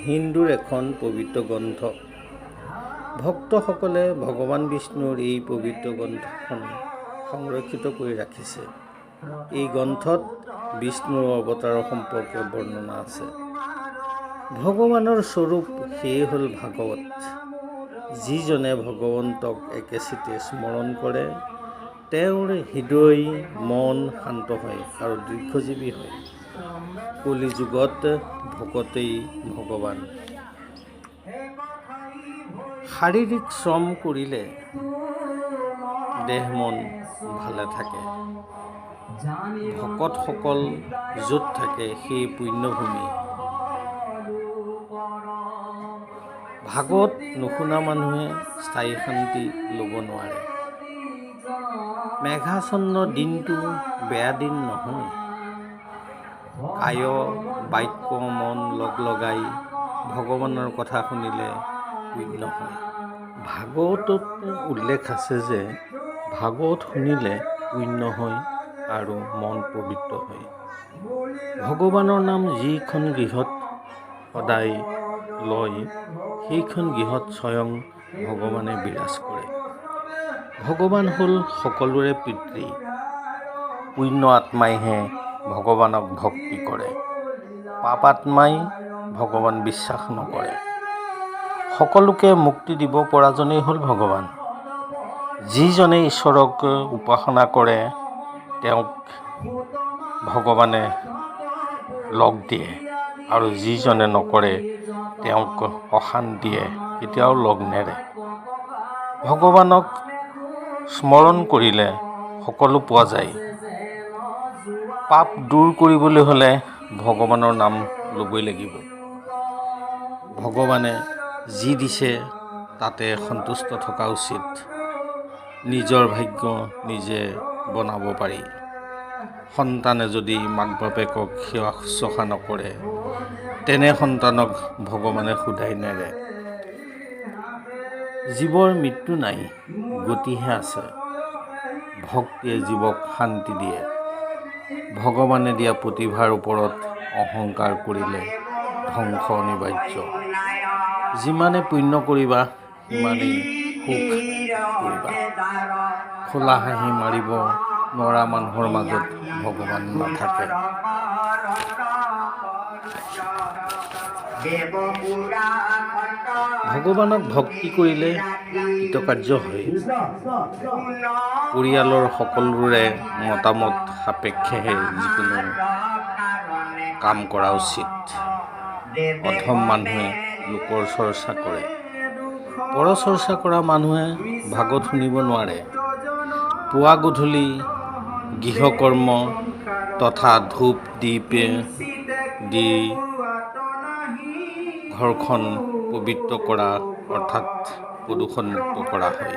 হিন্দুৰ এখন পবিত্ৰ গ্ৰন্থ। ভক্তসকলে ভগৱান বিষ্ণুৰ এই পবিত্ৰ গ্ৰন্থখন সংৰক্ষিত কৰি ৰাখিছে। এই গ্ৰন্থত বিষ্ণুৰ অৱতাৰৰ সম্পৰ্কে বৰ্ণনা আছে। ভগৱানৰ স্বৰূপ সেয়ে হ'ল ভাগৱত। যিজনে ভগৱন্তক একেচিতে স্মৰণ কৰে, তেওঁৰ হৃদয় মন শান্ত হয় আৰু দীৰ্ঘজীৱী হয়। কলিযুগত ভকতেই ভগৱান। শাৰীৰিক শ্ৰম কৰিলে দেহ মন ভালে থাকে। ভকতসকল য'ত থাকে, সেই পুণ্যভূমি। ভাগৱত নুশুনা মানুহে স্থায়ী শান্তি ল'ব নোৱাৰে। মেঘাচ্ছন্ন দিনটো বেয়া দিন নহয়। কায় বাক্য মন লগ লগাই ভগৱানৰ কথা শুনিলে পুণ্য হয়। ভাগৱতত উল্লেখ আছে যে ভাগৱত শুনিলে পুণ্য হয় আৰু মন পবিত্ৰ হয়। ভগৱানৰ নাম যিখন গৃহত সদায় লয়, সেইখন গৃহত স্বয়ং ভগৱানে বিৰাজ কৰে। ভগৱান হ'ল সকলোৰে পিতৃ। পুণ্য আত্মাইহে ভগৱানক ভক্তি কৰে। পাপ আত্মাই ভগৱান বিশ্বাস নকৰে। সকলোকে মুক্তি দিব পৰাজনেই হ'ল ভগৱান। যিজনে ঈশ্বৰক উপাসনা কৰে, তেওঁক ভগৱানে লগ দিয়ে আৰু যিজনে নকৰে, তেওঁক অশান্তিয়ে কেতিয়াও লগ নেৰে। ভগৱানক স্মৰণ কৰিলে সকলো পোৱা যায়। পাপ দূৰ কৰিবলৈ হ'লে ভগৱানৰ নাম ল'বই লাগিব। ভগৱানে যি দিছে, তাতে সন্তুষ্ট থকা উচিত। নিজৰ ভাগ্য নিজে বনাব পাৰি। সন্তানে যদি মাক বাপেকক সেৱা শুশ্ৰূষা নকৰে, তেনে সন্তানক ভগৱানে সুদাই নেৰে। জীৱৰ মৃত্যু নাই, গতিহে আছে। ভক্তিয়ে জীৱক শান্তি দিয়ে। ভগৱানে দিয়া প্ৰতিভাৰ ওপৰত অহংকাৰ কৰিলে ধ্বংস অনিবাৰ্য। যিমানে পুণ্য কৰিবা, সিমানেই সুখ কৰিবা। খোলা হাঁহি মাৰিব নোৱাৰা মানুহৰ মাজত ভগৱান নাথাকে। ভগৱানক ভক্তি কৰিলে কৃতকাৰ্য হয়। পৰিয়ালৰ সকলোৰে মতামত সাপেক্ষেহে যিকোনো কাম কৰা উচিত। অধম মানুহে লোকৰ চৰ্চা কৰে। পৰচৰ্চা কৰা মানুহে ভাগৱত শুনিব নোৱাৰে। পুৱা গধূলি গৃহকৰ্ম তথা ধূপ দীপ দি ঘৰখন পবিত্ৰ কৰা, অৰ্থাৎ প্ৰদূষণমুক্ত কৰা হয়।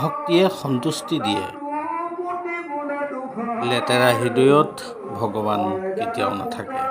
ভক্তিয়ে সন্তুষ্টি দিয়ে। লেতেৰা হৃদয়ত ভগৱান কেতিয়াও নাথাকে।